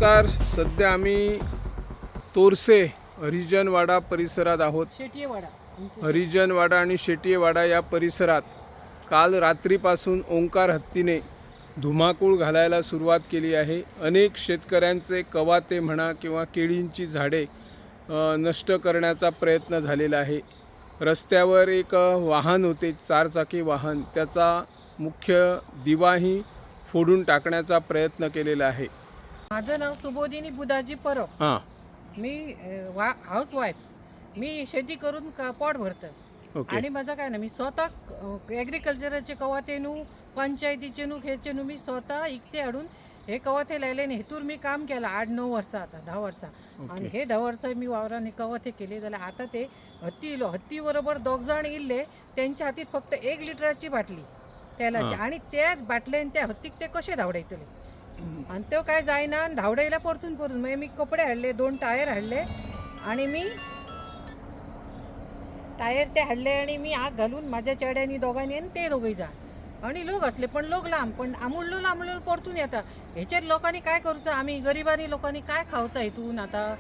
नमस्कार. सध्या आम्ही तोरसे हरिजनवाडा परिसरात आहोत. शेटयेवाडा आमचं. हरिजनवाडा आणि शेटियेवाडा या परिसरात काल रात्रीपासून ओंकार हत्तीने धुमाकूळ घालायला सुरुवात केली आहे. अनेक शेतकऱ्यांचे कवाते म्हणा किंवा केळींची झाडे नष्ट करण्याचा प्रयत्न झालेला आहे. रस्त्यावर एक वाहन होते, चारचाकी वाहन, त्याचा मुख्य दिवाही फोडून टाकण्याचा प्रयत्न केलेला आहे. माझं नाव सुबोधिनी बुधाजी परब. हां. मी हाऊस वाईफ. मी शेती करून पोट भरतं. आणि माझं काय ना, मी स्वतः ॲग्रिकल्चराचे कवाते न्हू, पंचायतीचे न्हू, हेचे न्हू, मी स्वतः इकते हाडून हे कवाथे लायले न्ही. हेतूर मी काम केलं 8-9 वर्सां, आतां 10 वर्सां. आणि हे 10 वर्सां मी वावरान हे कवाथे केले. जाल्यार आतां ते हत्ती इलो. हत्ती बरोबर दोग जाण इल्ले. तेंच्या हातीत फक्त 1 लिटराची बाटली तेलाची. आणि त्याच बाटलेन त्या हत्तीक ते कशे धांवडायतले? आणि तो काय जायना आणि धांवडायला परतून परतून. मागीर मी कपडे हाडले, 2 टायर हाडले आणि मी टायर ते हाडले आणि मी आग घालून माझ्या चेड्यांनी दोगांनी आणि ते दोगूय जाण. आणि लोक असले, पण लोक लांब, पण आमुडलो आमुडलो परतून येता. हेचेर लोकांनी काय करूचं? आमी गरिबांनी लोकांनी काय खावचं हितून? आतां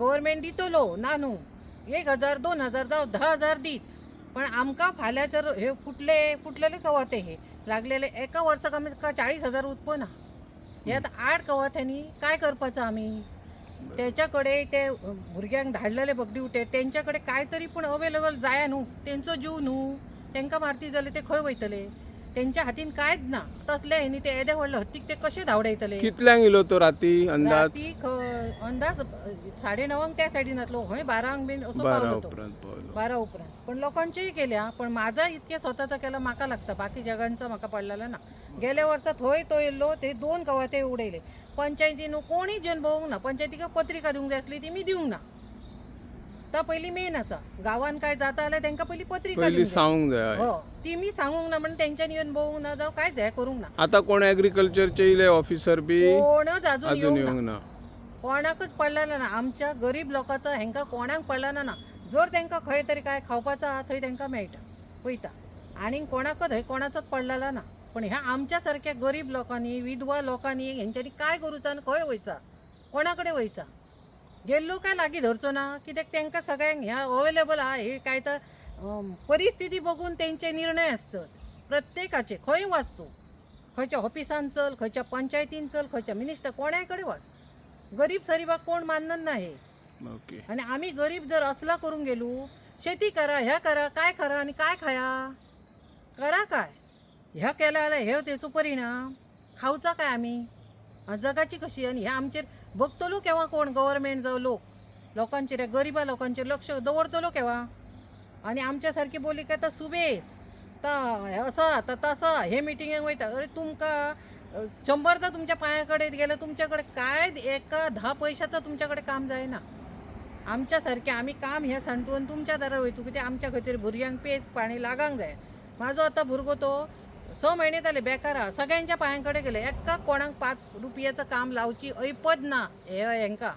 गव्हर्मेंट दितलो ना न्हू, 1000 2000 जावं 10,000 दीत, पण आमकां फाल्यां जर हे फुटले, फुटलेले कवाते हे लागलेले, एका वर्साक आमी 40,000 उत्पन्न आहा. हे आतां 8 कवाथ्यांनी काय करपाचो आमी? तेच्या कडेन ते भुरग्यांक धाडलेले बघ ड्युटे, तेंच्या कडेन काय तरी पूण अवेलेबल जाया न्हू. तेंचो जीव न्हू, तेंकां मारती जाल्यार ते खंय वयतले? तेंच्या हातीन कांयच ना. तसले हेनी ते येदे व्हडले हत्तीक ते कशे धांवडायतले? कितल्यांक इलो तो राती अंदाज? राती अंदाज 9:30 त्या सायडीन जातलो, खंय 12 बीन असो 12 पावलो तो. उपरांत पावलो. 12 उपरांत. पण लोकांचेय केल्या, पण माझा इतके स्वतःचा केला म्हाका लागता, बाकी जगांचा म्हाका पडलेला ना. गेल्या वर्सा थंय तो येयल्लो, ते 2 कवाथे उडयले. पंचायतीन कोणीच येवन पळोवंक ना. पंचायतीक पत्रिका दिवंक जाय आसली, ती मी दिवंक ना. ता पयली मेन आसा, गांवान काय जाता जाल्यार तांकां पयली पत्रिका पयली दिवंक जाय. सांगूंक जाय. हो, ती मी सांगूंक ना म्हण तेंच्यांनी येवन पळोवंक ना, जावं कांयच हें करूंक ना. आता कोण ॲग्रिकल्चरचे इले ऑफिसर बी? कोणच अजून अजून येवंक ना. येवंक ना. कोणाकच पडलेलं ना. आमच्या गरीब लोकांचो हेंकां कोणाक पडलेलो ना. जर तांकां खंय तरी काय खावपाचो आहा, थंय तांकां मेळटा, वयता. आनी कोणाकच हय कोणाचोच पडलेलो ना. पण ह्या आमच्या सारक्या गरीब लोकांनी, विधवा लोकांनी, हेंच्यांनी काय करूचा आनी खंय वयचा, कोणा कडेन वयचा? गेल्लो काय लागीं धरचो ना, कित्याक तांकां सगळ्यांक ह्या अवेलेबल आहा. हे काय तर परिस्थिती बघून तेंचे निर्णय आसतात प्रत्येकाचे. खंय वच तूं, खंयच्या ऑफिसान चल, खंयच्या पंचायतीन चल, खंयच्या मिनिस्टर, कोणाय कडेन वच, गरीब सरिबाक कोण मानन ना हे. आणि आम्ही गरीब जर असला करून गेलो, शेती करा, ह्या करा, काय करा आणि काय खाया करा काय? ह्या केल्या जाल्यार हे तेचो परिणाम खावचा काय आमी? आनी जगाची कशी? आनी ह्या आमचेर बघतलो केव्हा कोण गव्हर्मेंट जावं लोक, लोकांचेर, ह्या गरिबा लोकांचेर लक्ष दवरतलो केव्हा? आनी आमच्या सारकी बोली काय तर सुबेस ता असा ता तसा हे मिटिंगेक वयता. अरे, तुमकां 100दा तुमच्या पांया कडेन गेले, तुमच्या कडेन काय एका 10 पयशाचो तुमच्या कडेन काम जायना. आमच्या सारखे आमी काम हें सांठोवन तुमच्या दारार वयता, कित्याक आमच्या खातीर भुरग्यांक पेज पाणी लागांक जाय. म्हाजो आतां भुरगो तो 6 म्हयने जाले बेकार आहा. सगळ्यांच्या पांयां कडेन गेले, एका कोणाक 5 रुपयाचं काम लावची ऐपत ना हे हेंकां.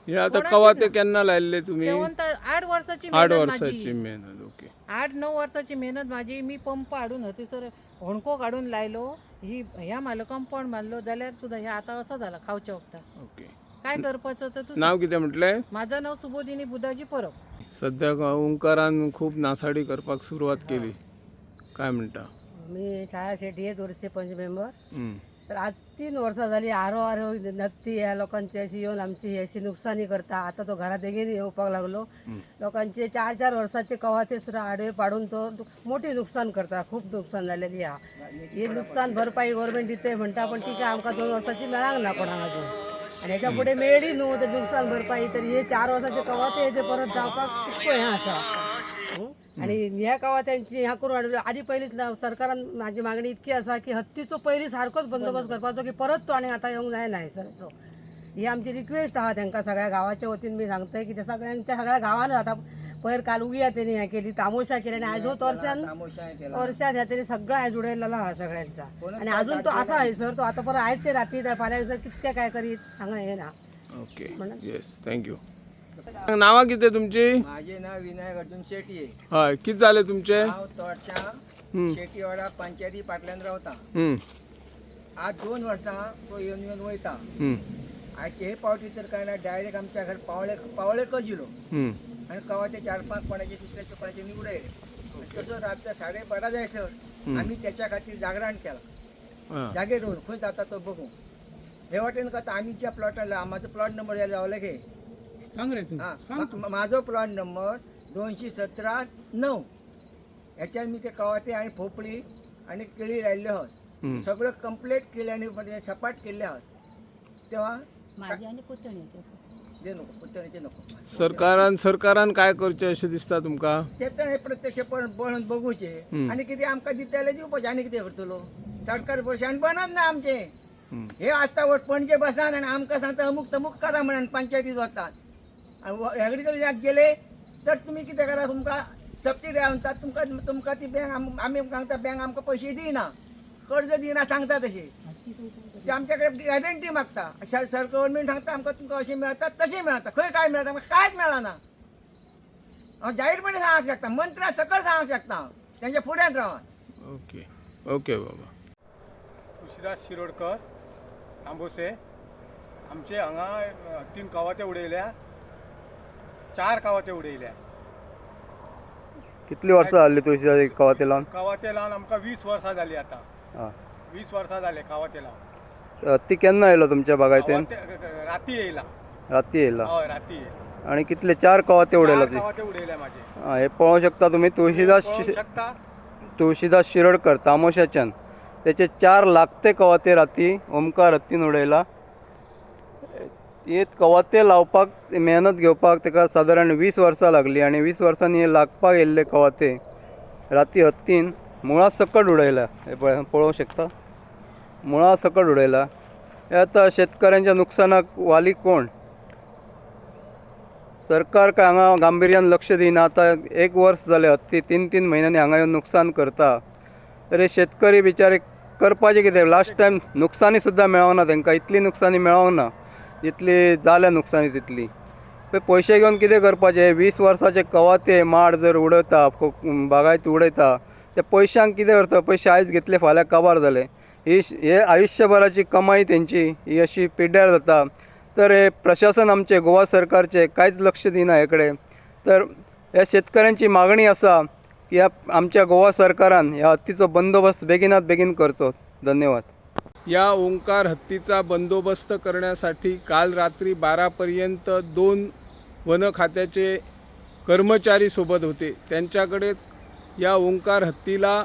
हे आता कोणाचेच कवाते ना. केन्ना लायल्ले तुम्ही? तेव्हा 8 वर्साची 8 मेहनत वर्साची माझी. मेहनत, ओके. 8-9 वर्साची मेहनत माझी. मी पंप हाडून हतीसर होणको काडून लायलो. ही ह्या मालकान पण मारलो जाल्यार सुद्दां हे आतां असो जाला खावच्या वखदां. काय करपाचो तर तूं? नाव कितें म्हटलें? माझं नाव सुबोधिनी बुधाजी परब. सध्या ओंकारान खूप नासाडी करपाक सुरवात केली, काय म्हणटा? मी छाया शेट्टी आहे, तोरसे पंच मेंबर. तर आज 3 वर्सां जाली आरो आरो नत्ती ह्या लोकांची अशी येवन आमची ही अशी नुकसानी करता. आता तो घरा देगेन येवपाक लागलो. लोकांचे 4-4 वर्साचे कवाथे सुद्धा आडवे पाडून तो मोठी नुकसान करता. खूप नुकसान झालेली हा. ही नुकसान भरपाई गव्हर्मेंट दिते म्हणटा, पण ती काय आमकां 2 वर्साची मेळांक ना कोणाक अजून. आनी हेच्या फुडें मेळ्ळी न्हू ते नुकसान भरपाई, तर हे 4 वर्साचे कवाथे ते परत जावपाक कितको हें आसा. आणि ह्या कवाथ्यांची ह्या करून हाडून आदी पयलींच ना. सरकारान माझी मागणी इतकी आसा की हत्तीचो पयलीं सारकोच बंदोबस्त करपाचो, की परत तो आनी आतां येवंक जायना हयसर. सो ही आमची रिक्वेस्ट आहा तांकां. सगळ्या गावाच्या वतीन मी सांगतय की ते सगळ्यांच्या सगळ्या गावान आतां पयर काल उगया तेणी हें केली, तामोशा केली आनी आयज हो तोरश्यान तोरश्यान ह्या तेणी सगळं आयज उडयलेलो आहा सगळ्यांचा. आनी अजून तो आसा हयसर. तो आतां परत आयचे राती फाल्यां कितके काय करीत सांगा हें ना. Okay, yes, thank you. नावां कितें तुमची? माझे नाव विनायक अर्जुन शेटये. हय, कितें जालें तुमचें? हांव तोरशा शेटीवाडा पंचायती फाटल्यान रावता. आज 2 वर्सां तो येवन येवन वयता. आयचे हे पावटी तर काय ना, डायरेक्ट आमच्या घर पावळे पावळेकच इलो आणि कवाचे चार पाच कोणाचे दुसऱ्याचे कोणाचे निवडायले. तसं रात्री 12:30 जायसर आम्ही त्याच्या खातीर जागरण केला, जागे राहून खंय जाता तो बघू. हे वाटेन का आम्ही ज्या प्लॉटाला, माझो प्लॉट नंबर जायला जावं लागे. सांग रे तू. हा, माझो प्लॉट नंबर 217-9. ह्याच्यात मी ते कवाते आणि भोपळी आणि केळी लायल्ले आहोत. सगळं कंप्लीट केले आणि म्हणजे सपाट केले आहोत. तेव्हा माझी आणि पुतण्याची. दे नको, पुतण्याचे नको. सरकारान सरकारान काय करचें अशें दिसता तुमकां? ते तर हे प्रत्यक्ष पण बळून बघूचे आणि किती आमकां दितले दिवपाचे आनी कितें करतलो. सरकार शाणपणाच ना आमचे. हे आसता वर पणजे बसान आनी आमकां सांगता अमुक तमुक करा म्हणून पंचायतीत वतात. एग्रीकल्चराक गेले तर तुमी कितें करा, तुमकां सबसिडी म्हणतात, तुमकां तुमकां ती बँक, आमी सांगता बँक आमकां पयशे दिना, कर्ज दिना सांगता तशें. ते आमच्या कडेन गॅरंटी मागता. सर गव्हर्मेंट सांगता आमकां तुमकां अशें मेळटा तशें मेळटा. खंय काय मेळटा? आमकां कांयच मेळना. हांव जाहीरपणे सांगूंक शकता, मंत्र्या सकयल सांगूंक शकता हांव तेंच्या फुड्यांत रावन. ओके ओके बाबा. तुळशीदास शिरोडकर, आंबोसे. आमचे हांगा 3 कवाथे उडयल्या, 4 कवाथे उडयल्या. कितली वर्सां जाल्ली तुळशीदास कवाथे लावन? कवाथे लावन आमकां 20 वर्सां जाली आतां. 20 वर्सां जाले कवाथे लावन. ती केन्ना येयलो तुमच्या बागायतीन? कवाथे राती येयला. राती येयला? हय, राती येयला. आणि कितले 4 कवाथे उडयला 4 ती? कवाथे उडयले माझे. हे पळोवंक शकता तुमी, तुळशीदास पळोवंक शकता. तुळशीदास शिरोडकर तामोशाच्यान त्याचे 4 लागते कवाथे राती ओमकार हत्तीन उडयला. हे कवाथे लावपाक मेहनत घेवपाक ताका सादारण 20 वर्सां लागली आनी 20 वर्सांनी हे लागपाक येयल्ले कवाथे राती हत्तीन मुळा सकट उडयला. हे पळय, पळोवंक शकता, मुळा सकट उडयला. हे आतां शेतकऱ्यांच्या नुकसानाक वाली कोण? सरकार काय हांगा गांभिर्यान लक्ष दिना. आतां 1 वर्स जालें हत्ती 3-3 म्हयन्यांनी हांगा येवन नुकसान करता. तर हे शेतकरी बिचारे करपाचें कितें? लास्ट टायम नुकसानी सुद्दां मेळोंक ना तांकां, इतली नुकसानी मेळोंक ना जितली जाल्या नुकसानी तितली. पयशे घेवन कितें करपाचें? 20 वर्साचे कवाथे माड जर उडयता, बागायत उडयता, त्या पयशांक कितें करता? पयशे आयज घेतले फाल्यां काबार जाले. ही हे आयुश्यभराची कमाई तेंची ही अशी पिड्ड्यार जाता. तर हे प्रशासन आमचें गोवा सरकारचें कांयच लक्ष दिना हे कडेन. तर ह्या शेतकऱ्यांची मागणी आसा की ह्या आमच्या गोवा सरकारान ह्या हत्तीचो बंदोबस्त बेगिनात बेगीन करचो. धन्यवाद. या ओंकार हत्तीचा बंदोबस्त करण्यासाठी काल रात्री 12पर्यंत 2 वन खात्याचे कर्मचारी सोबत होते. त्यांच्याकडे या ओंकार हत्तीला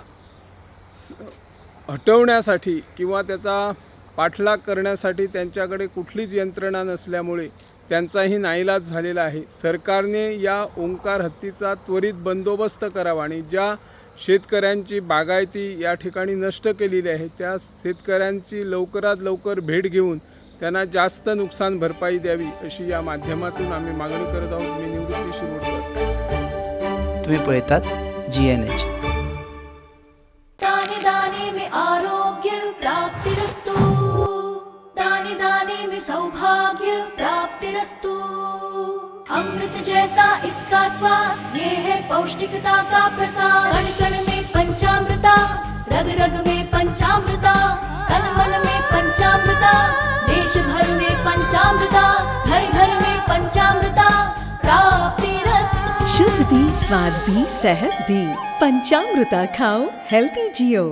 हटवण्यासाठी किंवा त्याचा पाठलाग करण्यासाठी त्यांच्याकडे कुठलीच यंत्रणा नसल्यामुळे त्यांचाही नाईलाज झालेला आहे. सरकारने या ओंकार हत्तीचा त्वरित बंदोबस्त करावा आणि ज्या शेतकऱ्यांची बागायती या ठिकाणी नष्ट केलेली आहे त्या शेतकऱ्यांची लवकरात लवकर भेट घेऊन त्यांना जास्त नुकसान भरपाई द्यावी अशी या माध्यमातून आम्ही मागणी करत आहोत. मी निवृत्ती शिरोडकर. तुम्ही पळयतात GNH. दाने दाने में आरोग्य प्राप्तिरस्तु, दाने दाने में सौभाग्य प्राप्तिरस्तु. अमृत जैसा इसका स्वाद, ये है पौष्टिकता का प्रसाद. कण कण में पंचामृता, रग रग में पंचामृता, तन मन में पंचामृता, देश भर में पंचामृता, घर घर में पंचामृता प्राप्तिरस्तु. शुद्ध भी, स्वाद भी, सेहत भी. पंचामृता खाओ, हेल्दी जियो.